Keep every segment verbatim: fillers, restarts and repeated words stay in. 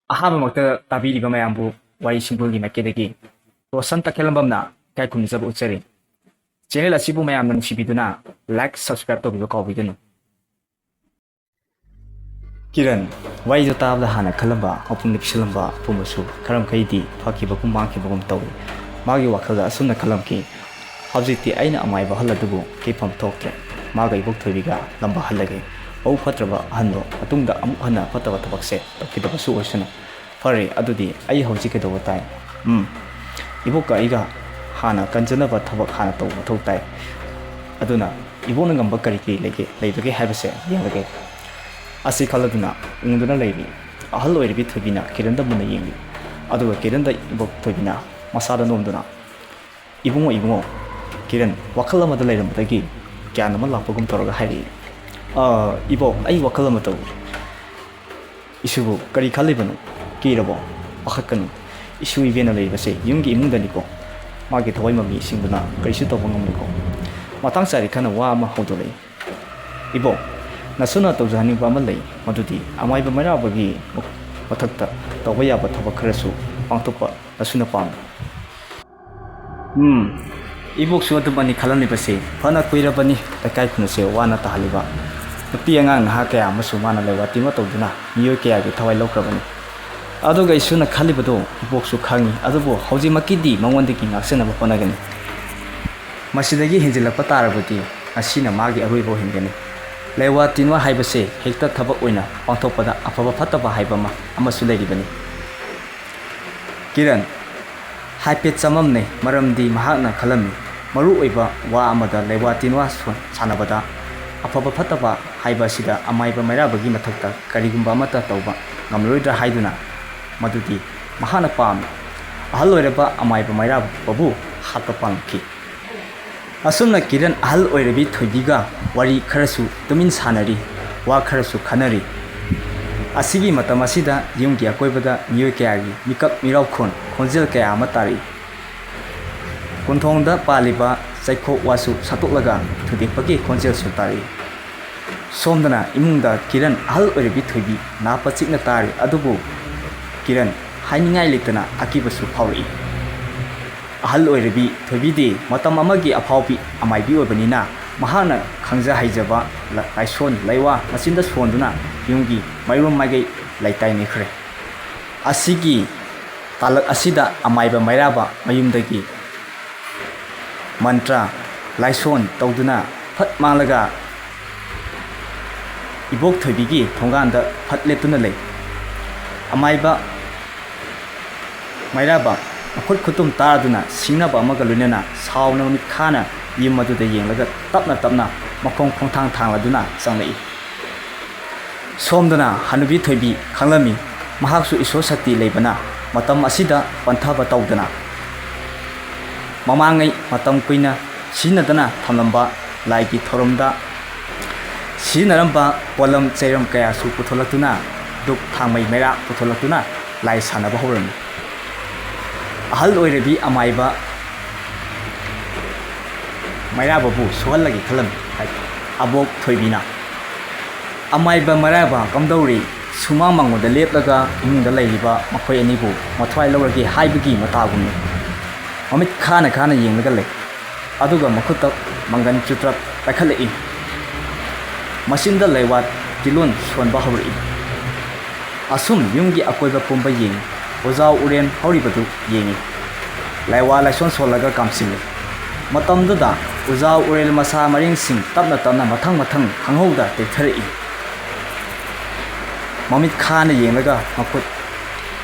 ꯑꯍꯥꯟꯕꯃꯛꯇ ꯇꯥꯕꯤꯔꯤꯕ ꯃꯌꯥꯝꯕꯨ ꯋꯥꯔꯤ ꯁꯤꯡꯒꯨꯜꯒꯤ ꯃꯥꯏꯀꯩꯗꯒꯤ ꯔꯣꯁꯟ ꯇꯈꯦꯜꯂꯝꯕꯝꯅ ꯏꯀꯥꯏ ꯈꯨꯝꯅꯖꯕ ꯎꯠꯆꯔꯤ꯫ ꯆꯦꯅꯦꯜ ꯑꯁꯤꯕꯨ ꯃꯌꯥꯝꯅ ꯅꯨꯡꯁꯤꯕꯤꯗꯨꯅ ꯂꯥꯏꯛ, ꯁꯕꯁꯀ꯭ꯔꯥꯏꯕ ꯇꯧꯕꯤꯕ ꯀꯥꯎꯕꯤꯒꯅꯨ꯫ ꯀꯤꯔꯟ, ꯋꯥꯔꯤꯗꯣ ꯇꯥꯕꯗ ꯍꯥꯟꯅ ꯈꯜꯂꯝꯕ, ꯃꯄꯨꯡꯗ ꯄꯤꯁꯜꯂꯝꯕ ꯄꯨꯝꯕꯁꯨ ꯈꯔ ꯃꯈꯩꯗꯤ ꯐꯈꯤꯕꯒꯨꯝ ꯃꯥꯡꯈꯤꯕꯒꯨꯝ ꯇꯧꯏ꯫ ꯃꯥꯒꯤ ꯋꯥꯈꯜꯗ ꯑꯁꯨꯝꯅ ꯈꯜꯂꯝꯈꯤ, "ꯍꯧꯖꯤꯛꯇꯤ ꯑꯩꯅ ꯑꯃꯥꯏꯕ ꯑꯍꯜ ꯑꯗꯨꯕꯨ ꯀꯤꯐꯝ ꯊꯣꯛꯇ꯭ꯔꯦ꯫ ꯃꯥꯒ ꯏꯕꯣꯛ ꯊꯣꯏꯕꯤꯒ ꯂꯝꯕꯥ ꯍꯜꯂꯒꯦ꯫ ꯃꯕꯨꯛ ꯐꯠꯇ꯭ꯔꯕ ꯑꯍꯟꯗꯣ ꯃꯇꯨꯡꯗ ꯑꯃꯨꯛ ꯍꯟꯅ ꯐꯠꯇꯕ ꯊꯕꯛꯁꯦ ꯇꯧꯈꯤꯗꯕꯁꯨ ꯑꯣꯏꯁꯅꯨ꯫ ꯐꯔꯦ, ꯑꯗꯨꯗꯤ ꯑꯩ ꯍꯧꯖꯤꯛ ꯀꯩꯗꯧꯕ ꯇꯥꯏ? ꯎꯝ, ꯏꯕꯣꯛꯀ ꯑꯩꯒ ꯍꯥꯟꯅ ꯀꯟꯖꯅꯕ ꯊꯕꯛ ꯍꯥꯟꯅ ꯇꯧꯕ ꯃꯊꯧ ꯇꯥꯏ꯫ ꯑꯗꯨꯅ ꯏꯕꯣꯛꯅ ꯉꯝꯕ ꯀꯔꯤ ꯀꯔꯤ ꯂꯩꯒꯦ, ꯂꯩꯕꯒꯦ ꯍꯥꯏꯕꯁꯦ ꯌꯦꯡꯂꯒꯦ" ꯑꯁꯤ ꯈꯜꯂꯗꯨꯅ ꯎꯪꯗꯨꯅ ꯂꯩꯔꯤ꯫ ꯑꯍꯜ ꯑꯣꯏꯔꯕꯤ ꯊꯣꯏꯕꯤꯅ ꯀꯤꯔꯟꯗ ꯃꯨꯟꯅ ꯌꯦꯡꯂꯤ꯫ ꯑꯗꯨꯒ ꯀꯤꯔꯟꯗ ꯏꯕꯣꯛ ꯊꯣꯏꯕꯤꯅ ꯃꯁꯥꯗ ꯅꯣꯝꯗꯨꯅ, "ꯏꯕꯨꯡꯉꯣ, ꯏꯕꯨꯡꯉꯣ", ꯀꯤꯔꯟ ꯋꯥꯈꯜ ꯑꯃꯗ ꯂꯩꯔꯝꯕꯗꯒꯤ ꯒ꯭ꯌꯥꯟ ꯑꯃ ꯂꯥꯛꯄꯒꯨꯝ ꯇꯧꯔꯒ ꯍꯥꯏꯔꯛꯏ, "ꯑ, ꯏꯕꯣꯛ, ꯑꯩ ꯋꯥꯈꯜ ꯑꯃ ꯇꯧꯔꯤ꯫ ꯏꯁꯨꯕꯨ ꯀꯔꯤ ꯈꯜꯂꯤꯕꯅꯣ? ꯀꯤꯔꯕꯣ? ꯄꯥꯈꯠꯀꯅꯨ꯫ ꯏꯁꯨ ꯏꯕꯦꯟꯅ ꯂꯩꯔꯤꯕꯁꯦ ꯌꯨꯝꯒꯤ ꯏꯃꯨꯡꯗꯅꯤꯀꯣ꯫ ꯃꯥꯒꯤ ꯊꯋꯥꯏ ꯃꯃꯤ ꯁꯤꯡꯗꯨꯅ ꯀꯔꯤꯁꯨ ꯇꯧꯕ ꯉꯝꯂꯣꯏꯀꯣ꯫" ꯃꯇꯥꯡ ꯆꯥꯔꯤ ꯈꯟꯅ ꯋꯥ ꯑꯃ ꯍꯧꯗꯣꯔꯛꯏ꯫ "ꯏꯕꯣꯛ, ꯅꯁꯨꯅ ꯇꯧꯖꯍꯟꯅꯤꯡꯕ ꯑꯃ ꯂꯩ, ꯃꯗꯨꯗꯤ ꯑꯃꯥꯏꯕ ꯃꯩꯔꯥꯕꯒꯤ ꯃꯊꯛꯇ ꯇꯧꯕ ꯌꯥꯕ ꯊꯕꯛ ꯈꯔꯁꯨ ꯄꯥꯡꯊꯣꯛꯄ ꯅꯁꯨꯅ ꯄꯥꯝꯃꯤ꯫" ꯎꯝ, ꯏꯕꯣꯛꯁꯨ ꯑꯗꯨꯃꯛꯅꯤ ꯈꯜꯂꯝꯂꯤꯕꯁꯦ꯫ ꯐꯅ ꯀꯨꯏꯔꯕꯅꯤ ꯂꯩꯀꯥꯏ ꯈꯨꯟꯁꯦ ꯋꯥꯅ ꯇꯥꯍꯜꯂꯤꯕ꯫ ꯅꯨꯄꯤ ꯑꯉꯥꯡ ꯅꯍꯥ ꯀꯌꯥ ꯑꯃꯁꯨ ꯃꯥꯅ ꯂꯩꯋꯥ ꯇꯤꯟꯋꯥ ꯇꯧꯗꯨꯅ ꯃꯤꯑꯣꯏ ꯀꯌꯥꯒꯤ ꯊꯋꯥꯏ ꯂꯧꯈ꯭ꯔꯕꯅꯤ꯫ ꯑꯗꯨꯒ ꯏꯁꯨꯅ ꯈꯜꯂꯤꯕꯗꯨ ꯏꯕꯣꯛꯁꯨ ꯈꯪꯏ, ꯑꯗꯨꯕꯨ ꯍꯧꯖꯤꯛꯃꯛꯀꯤꯗꯤ ꯃꯉꯣꯟꯗꯒꯤ ꯉꯥꯛꯁꯦꯟꯅꯕ ꯍꯣꯠꯅꯒꯅꯤ꯫ ꯃꯁꯤꯗꯒꯤ ꯍꯦꯟꯖꯤꯜꯂꯛꯄ ꯇꯥꯔꯕꯗꯤ ꯉꯁꯤꯅ ꯃꯥꯒꯤ ꯑꯔꯣꯏꯕ ꯑꯣꯏꯍꯟꯒꯅꯤ꯫ ꯂꯩꯋꯥ ꯇꯤꯟꯋꯥ ꯍꯥꯏꯕꯁꯦ ꯍꯦꯛꯇ ꯊꯕꯛ ꯑꯣꯏꯅ ꯄꯥꯡꯊꯣꯛꯄꯗ ꯑꯐꯕ ꯐꯠꯇꯕ ꯍꯥꯏꯕ ꯑꯃ ꯑꯃꯁꯨ ꯂꯩꯔꯤꯕꯅꯤ꯫ ꯀꯤꯔꯟ ꯍꯥꯏꯐꯦꯠ ꯆꯃꯝꯅꯩ, ꯃꯔꯝꯗꯤ ꯃꯍꯥꯛꯅ ꯈꯜꯂꯝꯃꯤ, ꯃꯔꯨ ꯑꯣꯏꯕ ꯋꯥ ꯑꯃꯗ ꯂꯩꯋꯥ ꯇꯤꯟꯋꯥ ꯁꯣ-, ꯁꯥꯟꯅꯕꯗ ꯑꯐꯕ ꯐꯠꯇꯕ ꯍꯥꯏꯕ ꯑꯁꯤꯗ ꯑꯃꯥꯏꯕ ꯃꯩꯔꯥꯕꯒꯤ ꯃꯊꯛꯇ ꯀꯔꯤꯒꯨꯝꯕ ꯑꯃꯠꯇ ꯇꯧꯕ ꯉꯝꯂꯔꯣꯏꯗ꯭ꯔꯥ ꯍꯥꯏꯗꯨꯅ꯫ ꯃꯗꯨꯗꯤ ꯃꯍꯥꯛꯅ ꯄꯥꯝꯃꯤ꯫ ꯑꯍꯜ ꯑꯣꯏꯔꯕ ꯑꯃꯥꯏꯕ ꯃꯩꯔꯥꯕꯕꯨ ꯍꯥꯠꯄ ꯄꯥꯝꯂꯛꯈꯤ꯫ ꯑꯁꯨꯝꯅ ꯀꯤꯔꯟ ꯑꯍꯜ ꯑꯣꯏꯔꯕꯤ ꯊꯣꯏꯕꯤꯒ ꯋꯥꯔꯤ ꯈꯔꯁꯨ ꯇꯨꯃꯤꯟ ꯁꯥꯟꯅꯔꯤ, ꯋꯥ ꯈꯔꯁꯨ ꯈꯟꯅꯔꯤ꯫ ꯑꯁꯤꯒꯤ ꯃꯇꯝ ꯑꯁꯤꯗ ꯌꯨꯝꯒꯤ ꯑꯀꯣꯏꯕꯗ ꯃꯤꯑꯣꯏ ꯀꯌꯥꯒꯤ ꯃꯤꯀꯞ ꯃꯤꯔꯥꯎꯈꯣꯟ ꯈꯣꯟꯖꯦꯜ ꯀꯌꯥ ꯑꯃ ꯇꯥꯔꯛꯏ꯫ ꯀꯣꯟꯊꯣꯡꯗ ꯄꯥꯜꯂꯤꯕ ꯆꯩꯈꯣꯛ ꯋꯥꯁꯨ ꯁꯠꯇꯣꯛꯂꯒ ꯊꯨꯗꯦꯛꯄꯒꯤ ꯈꯣꯟꯖꯦꯜꯁꯨ ꯇꯥꯔꯛꯏ꯫ ꯁꯣꯝꯗꯅ ꯏꯃꯨꯡꯗ ꯀꯤꯔꯟ ꯑꯍꯜ ꯑꯣꯏꯔꯕꯤ ꯊꯣꯏꯕꯤ ꯅꯥ ꯄꯠ ꯆꯤꯛꯅ ꯇꯥꯔꯤ, ꯑꯗꯨꯕꯨ ꯀꯤꯔꯟ, ꯍꯥꯏꯅꯤꯡꯉꯥꯏ ꯂꯩꯇꯅ ꯑꯀꯤꯕꯁꯨ ꯐꯥꯎꯔꯛꯏ꯫ ꯑꯍꯜ ꯑꯣꯏꯔꯕꯤ ꯊꯣꯏꯕꯤꯗꯤ ꯃꯇꯝ ꯑꯃꯒꯤ ꯑꯐꯥꯎꯕꯤ ꯑꯃꯥꯏꯕꯤ ꯑꯣꯏꯕꯅꯤꯅ, ꯃꯍꯥꯛꯅ ꯈꯪꯖ ꯍꯩꯖꯕ ꯂ-, ꯂꯥꯏꯁꯣꯟ ꯂꯩꯋꯥ ꯃꯆꯤꯟꯗ ꯁꯣꯟꯗꯨꯅ ꯌꯨꯝꯒꯤ ꯃꯥꯏꯔꯣꯝ ꯃꯥꯏꯀꯩ ꯂꯩꯇꯥꯏꯅꯈ꯭ꯔꯦ꯫ ꯑꯁꯤꯒꯤ ꯇꯥꯂꯛ ꯑꯁꯤꯗ ꯑꯃꯥꯏꯕ ꯃꯩꯔꯥꯕ ꯃꯌꯨꯝꯗꯒꯤ ꯃꯟꯇ꯭ꯔ ꯂꯥꯏꯁꯣꯟ ꯇꯧꯗꯨꯅ ꯐꯠ ꯃꯥꯡꯂꯒ ꯏꯕꯣꯛ ꯊꯣꯏꯕꯤꯒꯤ ꯊꯣꯡꯒꯥꯟꯗ ꯐꯠ ꯂꯦꯞꯇꯨꯅ ꯂꯩ꯫ ꯑꯃꯥꯏꯕ ꯃꯩꯔꯥꯕ ꯃꯈꯨꯠ ꯈꯨꯇꯨꯝ ꯇꯥꯔꯗꯨꯅ ꯁꯤꯡꯅꯕ ꯑꯃꯒ ꯂꯣꯏꯅꯅ ꯁꯥꯎꯅ ꯃꯃꯤꯠ ꯈꯥꯅ ꯌꯨꯝ ꯑꯗꯨꯗ ꯌꯦꯡꯂꯒ ꯇꯞꯅ ꯇꯞꯅ ꯃꯈꯣꯡ ꯈꯣꯡꯊꯥꯡ ꯊꯥꯡꯂꯗꯨꯅ ꯆꯪꯂꯛꯏ꯫ ꯁꯣꯝꯗꯅ ꯍꯅꯨꯕꯤ ꯊꯣꯏꯕꯤ ꯈꯪꯂꯝꯃꯤ꯫ ꯃꯍꯥꯛꯁꯨ ꯏꯁꯣꯔ ꯁꯛꯇꯤ ꯂꯩꯕꯅ ꯃꯇꯝ ꯑꯁꯤꯗ ꯄꯟꯊꯕ ꯇꯧꯗꯅ ꯃꯃꯥꯡꯉꯩ ꯃꯇꯝ ꯀꯨꯏꯅ ꯁꯤꯖꯤꯟꯅꯗꯅ ꯊꯝꯂꯝꯕ ꯂꯥꯏꯒꯤ ꯊꯧꯔꯝꯗ ꯁꯤꯖꯤꯟꯅꯔꯝꯕ ꯄꯣꯠꯂꯝ ꯆꯩꯔꯝ ꯀꯌꯥꯁꯨ ꯄꯨꯊꯣꯛꯂꯛꯇꯨꯅ, ꯙꯨꯞ ꯊꯥꯡꯃꯩ ꯃꯩꯔꯥ ꯄꯨꯊꯣꯛꯂꯛꯇꯨꯅ ꯂꯥꯏ ꯁꯥꯟꯅꯕ ꯍꯧꯔꯝꯃꯤ꯫ ꯑꯍꯜ ꯑꯣꯏꯔꯕꯤ ꯑꯃꯥꯏꯕ ꯃꯩꯔꯥꯕꯕꯨ ꯁꯣꯛꯍꯜꯂꯒꯦ ꯈꯜꯂꯝꯃꯤ꯫ ꯑꯕꯣꯛ ꯊꯣꯏꯕꯤꯅ, "ꯑꯃꯥꯏꯕ ꯃꯩꯔꯥꯕ ꯀꯝꯗꯧꯔꯤ?" ꯁꯨꯃꯥꯡ ꯃꯥꯡꯒꯣꯟꯗ ꯂꯦꯞꯂꯒ ꯏꯃꯨꯡꯗ ꯂꯩꯔꯤꯕ ꯃꯈꯣꯏ ꯑꯅꯤꯕꯨ ꯃꯊ꯭ꯋꯥꯏ ꯂꯧꯔꯒꯦ ꯍꯥꯏꯕꯒꯤ ꯃꯇꯥꯒꯨꯝꯅꯤ꯫ ꯃꯃꯤꯠ ꯈꯥꯅ ꯈꯥꯅ ꯌꯦꯡꯂꯒ ꯂꯩ꯫ ꯑꯗꯨꯒ ꯃꯈꯨꯠꯇ ꯃꯪꯒꯟ ꯆꯨꯇ꯭ꯔꯛ ꯄꯥꯏꯈꯠꯂꯛꯏ꯫ ꯃꯆꯤꯟꯗ ꯂꯩꯋꯥ ꯇꯤꯂꯣꯟ ꯁꯣꯟꯕ ꯍꯧꯔꯛꯏ꯫ ꯑꯁꯨꯝ ꯌꯨꯝꯒꯤ ꯑꯀꯣꯏꯕ ꯄꯨꯝꯕ ꯌꯦꯡꯏ꯫ ꯎꯖꯥꯎ ꯎꯔꯦꯟ ꯍꯧꯔꯤꯕꯗꯨ ꯌꯦꯡꯏ꯫ ꯂꯩꯋꯥ ꯂꯥꯏꯁꯣꯟ ꯁꯣꯜꯂꯒ ꯀꯥꯝꯁꯤꯜꯂꯤ꯫ ꯃꯇꯝꯗꯨꯗ ꯎꯖꯥꯎ ꯎꯔꯦꯜ ꯃꯁꯥ ꯃꯔꯦꯡꯁꯤꯡ ꯇꯞꯅ ꯇꯞꯅ ꯃꯊꯪ ꯃꯊꯪ ꯈꯪꯍꯧꯗ ꯇꯦꯛꯊꯔꯛꯏ꯫ ꯃꯃꯤꯠ ꯈꯥꯅ ꯌꯦꯡꯂꯒ ꯃꯈꯨꯠ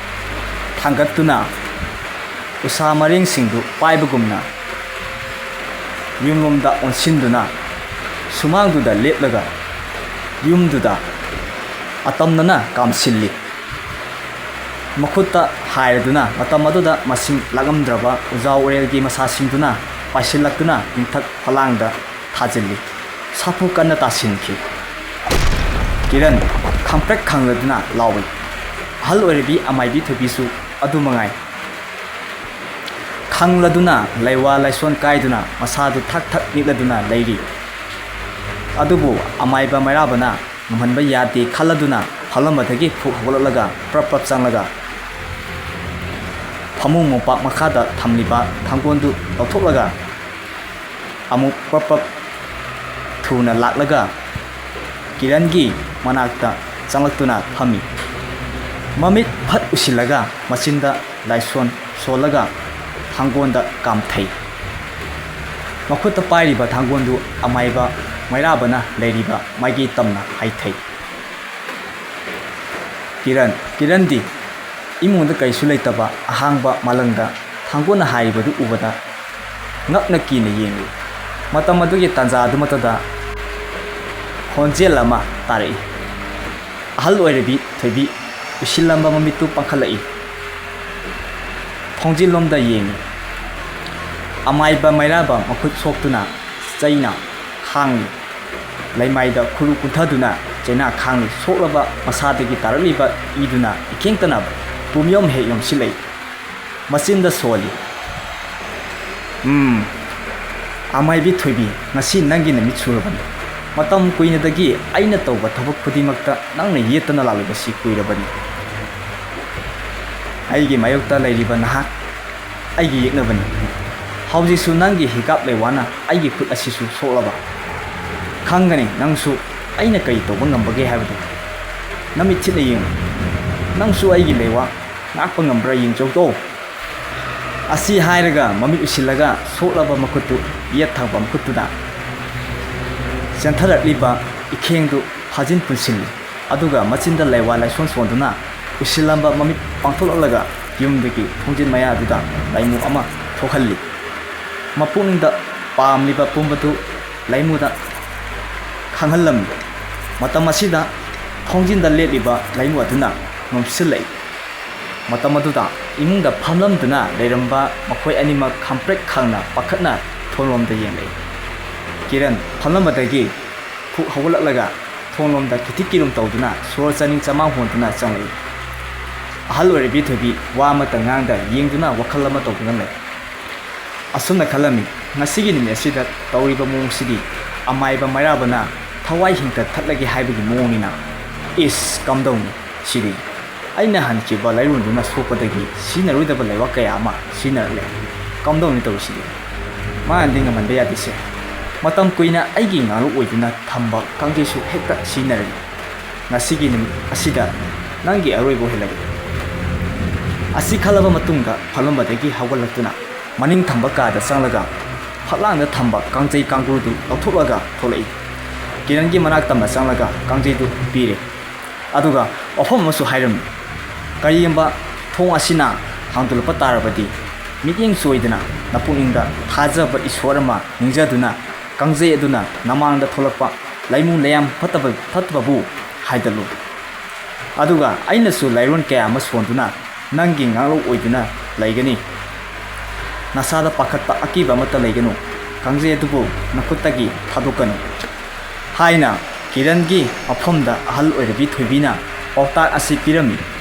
ꯊꯥꯡꯒꯠꯇꯨꯅ ꯎꯁꯥ ꯃꯔꯦꯡꯁꯤꯡꯗꯨ ꯄꯥꯏꯕꯒꯨꯝꯅ ꯌꯨꯝꯂꯣꯝꯗ ꯑꯣꯟꯁꯤꯟꯗꯨꯅ ꯁꯨꯃꯥꯡꯗꯨꯗ ꯂꯦꯞꯂꯒ ꯌꯨꯝꯗꯨꯗ ꯑꯇꯝꯅꯅ ꯀꯥꯝꯁꯤꯜꯂꯤ꯫ ꯃꯈꯨꯠꯇ ꯍꯥꯏꯔꯗꯨꯅ ꯃꯇꯝ ꯑꯗꯨꯗ ꯃꯁꯤꯡ ꯂꯥꯛꯂꯝꯗ꯭ꯔꯕ ꯎꯖꯥꯎ ꯎꯔꯦꯜꯒꯤ ꯃꯁꯥꯁꯤꯡꯗꯨꯅ ꯄꯥꯏꯁꯤꯜꯂꯛꯇꯨꯅ ꯏꯪꯊꯛ ꯐꯂꯥꯡꯗ ꯊꯥꯖꯤꯜꯂꯤ꯫ ꯁꯥꯐꯨ ꯀꯟꯅ ꯇꯥꯁꯤꯟꯈꯤ꯫ ꯀꯤꯔꯟ ꯈꯪꯄ꯭ꯔꯦꯛ ꯈꯪꯂꯗꯨꯅ ꯂꯥꯎꯏ꯫ ꯑꯍꯜ ꯑꯣꯏꯔꯕꯤ ꯑꯃꯥꯏꯕꯤ ꯊꯣꯏꯕꯤꯁꯨ ꯑꯗꯨ ꯃꯉꯥꯏ꯫ ꯈꯪꯂꯗꯨꯅ ꯂꯩꯋꯥ ꯂꯥꯏꯁꯣꯟ ꯀꯥꯏꯗꯨꯅ ꯃꯁꯥꯗꯨ ꯊꯛ ꯊꯛ ꯅꯤꯛꯂꯗꯨꯅ ꯂꯩꯔꯤ꯫ ꯑꯗꯨꯕꯨ ꯑꯃꯥꯏꯕ ꯃꯩꯔꯥꯕꯅ ꯉꯝꯍꯟꯕ ꯌꯥꯗꯦ ꯈꯜꯂꯗꯨꯅ ꯐꯝꯂꯝꯕꯗꯒꯤ ꯐꯨꯛ ꯍꯧꯒꯠꯂꯛꯂꯒ ꯄ꯭ꯔꯞ ꯄ꯭ꯔꯞ ꯆꯪꯂꯒ ꯐꯃꯨꯡ ꯃꯣꯝꯄꯥꯛ ꯃꯈꯥꯗ ꯊꯝꯂꯤꯕ ꯊꯥꯡꯒꯣꯟꯗꯨ ꯂꯧꯊꯣꯛꯂꯒ ꯑꯃꯨꯛ ꯄ꯭ꯔꯞ ꯄ꯭ꯔꯞ ꯊꯨꯅ ꯂꯥꯛꯂꯒ ꯀꯤꯔꯟꯒꯤ ꯃꯅꯥꯛꯇ ꯆꯪꯂꯛꯇꯨꯅ ꯐꯝꯃꯤ꯫ ꯃꯃꯤꯠ ꯐꯠ ꯎꯁꯤꯜꯂꯒ ꯃꯆꯤꯟꯗ ꯂꯥꯏꯁꯣꯟ ꯁꯣꯜꯂꯒ ꯊꯥꯡꯒꯣꯟꯗ ꯀꯥꯝꯊꯩ꯫ ꯃꯈꯨꯠꯇ ꯄꯥꯏꯔꯤꯕ ꯊꯥꯡꯒꯣꯟꯗꯨ ꯑꯃꯥꯏꯕ ꯃꯩꯔꯥꯕꯅ ꯂꯩꯔꯤꯕ ꯃꯥꯏꯀꯩ ꯇꯝꯅ ꯍꯥꯏꯊꯩ꯫ ꯀꯤꯔꯟ, ꯀꯤꯔꯟꯗꯤ ꯏꯃꯨꯡꯗ ꯀꯩꯁꯨ ꯂꯩꯇꯕ ꯑꯍꯥꯡꯕ ꯃꯥꯂꯪꯗ ꯊꯥꯡꯒꯣꯟꯅ ꯍꯥꯏꯔꯤꯕꯗꯨ ꯎꯕꯗ ꯉꯛꯅ ꯀꯤꯅ ꯌꯦꯡꯂꯤ꯫ ꯃꯇꯝ ꯑꯗꯨꯒꯤ ꯇꯥꯟꯖꯥ ꯑꯗꯨꯃꯛꯇꯗ ꯈꯣꯟꯖꯦꯜ ꯑꯃ ꯇꯥꯔꯛꯏ꯫ ꯑꯍꯜ ꯑꯣꯏꯔꯕꯤ ꯊꯣꯏꯕꯤ ꯎꯏꯁꯤꯜꯂꯝꯕ ꯃꯃꯤꯠꯇꯨ ꯄꯥꯡꯈꯠꯂꯛꯏ꯫ ꯊꯣꯡꯖꯤꯜꯂꯣꯝꯗ ꯌꯦꯡꯉꯤ꯫ ꯑꯃꯥꯏꯕ ꯃꯩꯔꯥꯕ ꯃꯈꯨꯠ ꯁꯣꯛꯇꯨꯅ ꯆꯩꯅ ꯈꯥꯡꯂꯤ꯫ ꯂꯩꯃꯥꯏꯗ ꯈꯨꯔꯨ ꯀꯨꯟꯊꯗꯨꯅ ꯆꯩꯅꯥ ꯈꯥꯡꯂꯤ꯫ ꯁꯣꯛꯂꯕ ꯃꯁꯥꯗꯒꯤ ꯇꯥꯔꯛꯂꯤꯕ ꯏꯗꯨꯅ ꯏꯈꯦꯡꯇꯅ ꯄꯨꯝꯌꯣꯝ ꯍꯦꯛ ꯌꯣꯝꯁꯤꯜꯂꯛꯏ꯫ ꯃꯆꯤꯟꯗ ꯁꯣꯜꯂꯤ꯫ "ꯎꯝ, ꯑꯃꯥꯏꯕꯤ ꯊꯣꯏꯕꯤ, ꯉꯁꯤ ꯅꯪꯒꯤ ꯅꯨꯃꯤꯠ ꯁꯨꯔꯕꯅꯤ꯫ ꯃꯇꯝ ꯀꯨꯏꯅꯗꯒꯤ ꯑꯩꯅ ꯇꯧꯕ ꯊꯕꯛ ꯈꯨꯗꯤꯡꯃꯛꯇ ꯅꯪꯅ ꯌꯦꯠꯇꯅ ꯂꯥꯛꯂꯤꯕꯁꯤ ꯀꯨꯏꯔꯕꯅꯤ꯫ ꯑꯩꯒꯤ ꯃꯥꯌꯣꯛꯇ ꯂꯩꯔꯤꯕ ꯅꯍꯥꯛ ꯑꯩꯒꯤ ꯌꯦꯛꯅꯕꯅꯤ꯫ ꯍꯧꯖꯤꯛꯁꯨ ꯅꯪꯒꯤ ꯍꯤꯒꯥꯞ ꯂꯩꯋꯥꯅ ꯑꯩꯒꯤ ꯈꯨꯠ ꯑꯁꯤꯁꯨ ꯁꯣꯛꯂꯕ꯫ ꯈꯪꯒꯅꯤ ꯅꯪꯁꯨ ꯑꯩꯅ ꯀꯔꯤ ꯇꯧꯕ ꯉꯝꯕꯒꯦ ꯍꯥꯏꯕꯗꯨ꯫ ꯅꯃꯤꯠ ꯊꯤꯠꯅ ꯌꯦꯡꯉꯨ꯫ ꯅꯪꯁꯨ ꯑꯩꯒꯤ ꯂꯩꯋꯥ ꯉꯥꯛꯄ ꯉꯝꯕ꯭ꯔꯥ ꯌꯦꯡꯖꯧꯗꯣ꯫" ꯑꯁꯤ ꯍꯥꯏꯔꯒ ꯃꯃꯤꯠ ꯎꯏꯁꯤꯜꯂꯒ ꯁꯣꯛꯂꯕ ꯃꯈꯨꯠꯇꯨ ꯌꯦꯠ ꯊꯪꯕ ꯃꯈꯨꯠꯇꯨꯗ ꯆꯦꯟꯊꯔꯛꯂꯤꯕ ꯏꯈꯦꯡꯗꯨ ꯐꯥꯖꯤꯟ ꯄꯨꯟꯁꯤꯜꯂꯤ꯫ ꯑꯗꯨꯒ ꯃꯆꯤꯟꯗ ꯂꯩꯋꯥ ꯂꯥꯏꯁꯣꯟ ꯁꯣꯟꯗꯨꯅ ꯎꯏꯁꯤꯜꯂꯝꯕ ꯃꯃꯤꯠ ꯄꯥꯡꯊꯣꯛꯂꯛꯂꯒ ꯌꯨꯝꯗꯨꯒꯤ ꯊꯣꯡꯖꯤꯟ ꯃꯌꯥꯗꯨꯗ ꯂꯥꯏꯃꯨ ꯑꯃ ꯊꯣꯛꯍꯜꯂꯤ꯫ ꯃꯄꯨꯛꯅꯤꯡꯗ ꯄꯥꯝꯂꯤꯕ ꯄꯨꯝꯕꯗꯨ ꯂꯥꯏꯃꯨꯗ ꯈꯪꯍꯜꯂꯝꯃꯤ꯫ ꯃꯇꯝ ꯑꯁꯤꯗ ꯊꯣꯡꯖꯤꯟꯗ ꯂꯦꯞꯂꯤꯕ ꯂꯥꯏꯃꯨ ꯑꯗꯨꯅ ꯅꯣꯝꯁꯤꯜꯂꯛꯏ꯫ ꯃꯇꯝ ꯑꯗꯨꯗ ꯏꯃꯨꯡꯗ ꯐꯝꯂꯝꯗꯨꯅ ꯂꯩꯔꯝꯕ ꯃꯈꯣꯏ ꯑꯅꯤꯃꯛ ꯈꯪꯄ꯭ꯔꯦꯛ ꯈꯪꯅ ꯄꯥꯈꯠꯅ ꯊꯣꯡꯂꯣꯝꯗ ꯌꯦꯡꯂꯛꯏ꯫ ꯀꯤꯔꯟ ꯐꯝꯂꯝꯕꯗꯒꯤ ꯐꯨꯛ ꯍꯧꯒꯠꯂꯛꯂꯒ ꯊꯣꯡꯂꯣꯝꯗ ꯈꯤꯇꯤꯛ ꯀꯤꯔꯨꯝ ꯇꯧꯗꯨꯅ ꯁꯣꯔ ꯆꯥꯅꯤꯡ ꯆꯃꯥꯡ ꯍꯣꯟꯗꯨꯅ ꯆꯪꯂꯛꯏ꯫ ꯑꯍꯜ ꯑꯣꯏꯔꯕꯤ ꯊꯣꯏꯕꯤ ꯋꯥ ꯑꯃꯠꯇ ꯉꯥꯡꯗ ꯌꯦꯡꯗꯨꯅ ꯋꯥꯈꯜ ꯑꯃ ꯇꯧꯗꯨꯅ ꯂꯩ꯫ ꯑꯁꯨꯝꯅ ꯈꯜꯂꯝꯃꯤ, ꯉꯁꯤꯒꯤ ꯅꯨꯃꯤꯠ ꯑꯁꯤꯗ ꯇꯧꯔꯤꯕ ꯃꯑꯣꯡꯁꯤꯗꯤ ꯑꯃꯥꯏꯕ ꯃꯩꯔꯥꯕꯅ ꯊꯋꯥꯏ ꯍꯤꯡꯇ ꯊꯠꯂꯒꯦ ꯍꯥꯏꯕꯒꯤ ꯃꯑꯣꯡꯅꯤꯅ꯫ ꯏꯁ, ꯀꯝꯗꯧꯅꯤ ꯁꯤꯗꯤ? ꯑꯩꯅ ꯍꯟꯈꯤꯕ ꯂꯥꯏꯔꯣꯟꯗꯨꯅ ꯁꯣꯛꯄꯗꯒꯤ ꯁꯤꯖꯤꯟꯅꯔꯣꯏꯗꯕ ꯂꯩꯕꯥꯛ ꯀꯌꯥ ꯑꯃ ꯁꯤꯖꯤꯟꯅꯔꯛꯂꯦ꯫ ꯀꯝꯗꯧꯅꯤ ꯇꯧꯔꯤꯁꯤꯗꯤ? ꯃꯥꯅꯗꯤ ꯉꯝꯍꯟꯕ ꯌꯥꯗꯦꯁꯦ꯫ ꯃꯇꯝ ꯀꯨꯏꯅ ꯑꯩꯒꯤ ꯉꯥꯛꯂꯨꯞ ꯑꯣꯏꯗꯨꯅ ꯊꯝꯕ ꯀꯥꯡꯖꯩꯁꯨ ꯍꯦꯛꯇ ꯁꯤꯖꯤꯟꯅꯔꯛꯏ꯫ ꯉꯁꯤꯒꯤ ꯅꯨꯃꯤꯠ ꯑꯁꯤꯗ ꯅꯪꯒꯤ ꯑꯔꯣꯏꯕ ꯑꯣꯏꯍꯜꯂꯒꯦ꯫ ꯑꯁꯤ ꯈꯜꯂꯕ ꯃꯇꯨꯡꯗ ꯐꯝꯂꯝꯕꯗꯒꯤ ꯍꯧꯒꯠꯂꯛꯇꯨꯅ ꯃꯅꯤꯡ ꯊꯪꯕ ꯀꯥꯗ ꯆꯪꯂꯒ ꯐꯛꯂꯥꯡꯗ ꯊꯝꯕ ꯀꯥꯡꯖꯩ ꯀꯥꯡꯒ꯭ꯔꯨꯗꯨ ꯂꯧꯊꯣꯛꯂꯒ ꯊꯣꯛꯂꯛꯏ꯫ ꯀꯤꯔꯟꯒꯤ ꯃꯅꯥꯛ ꯇꯝꯅ ꯆꯪꯂꯒ ꯀꯥꯡꯖꯩꯗꯨ ꯄꯤꯔꯦ꯫ ꯑꯗꯨꯒ ꯋꯥꯐꯝ ꯑꯃꯁꯨ ꯍꯥꯏꯔꯝꯃꯤ꯫ ꯀꯔꯤꯒꯨꯝꯕ ꯊꯣꯡ ꯑꯁꯤꯅ ꯍꯥꯡꯗꯣꯛꯂꯛꯄ ꯇꯥꯔꯕꯗꯤ, ꯃꯤꯠꯌꯦꯡ ꯆꯣꯏꯗꯅ ꯅꯄꯨꯛꯅꯤꯡꯗ ꯊꯥꯖꯕ ꯏꯁꯣꯔ ꯑꯃ ꯅꯤꯡꯖꯗꯨꯅ ꯀꯥꯡꯖꯩ ꯑꯗꯨꯅ ꯅꯃꯥꯡꯗ ꯊꯣꯛꯂꯛꯄ ꯂꯩꯃꯨ ꯂꯩꯌꯥꯝ ꯐꯠꯇꯕ, ꯐꯠꯇꯕꯕꯨ ꯍꯥꯏꯗꯠꯂꯨ꯫ ꯑꯗꯨꯒ ꯑꯩꯅꯁꯨ ꯂꯥꯏꯔꯣꯟ ꯀꯌꯥ ꯑꯃ ꯁꯣꯟꯗꯨꯅ ꯅꯪꯒꯤ ꯉꯥꯛꯂꯧ ꯑꯣꯏꯗꯨꯅ ꯂꯩꯒꯅꯤ꯫ ꯅꯁꯥꯗ ꯄꯥꯈꯠꯄ ꯑꯀꯤꯕ ꯑꯃꯠꯇ ꯂꯩꯒꯅꯨ꯫ ꯀꯥꯡꯖꯩ ꯑꯗꯨꯕꯨ ꯅꯈꯨꯠꯇꯒꯤ ꯊꯥꯗꯣꯛꯀꯅꯨ" ꯍꯥꯏꯅ ꯀꯤꯔꯟꯒꯤ ꯃꯐꯝꯗ ꯑꯍꯜ ꯑꯣꯏꯔꯕꯤ ꯊꯣꯏꯕꯤꯅ ꯄꯥꯎꯇꯥꯛ ꯑꯁꯤ ꯄꯤꯔꯝꯃꯤ꯫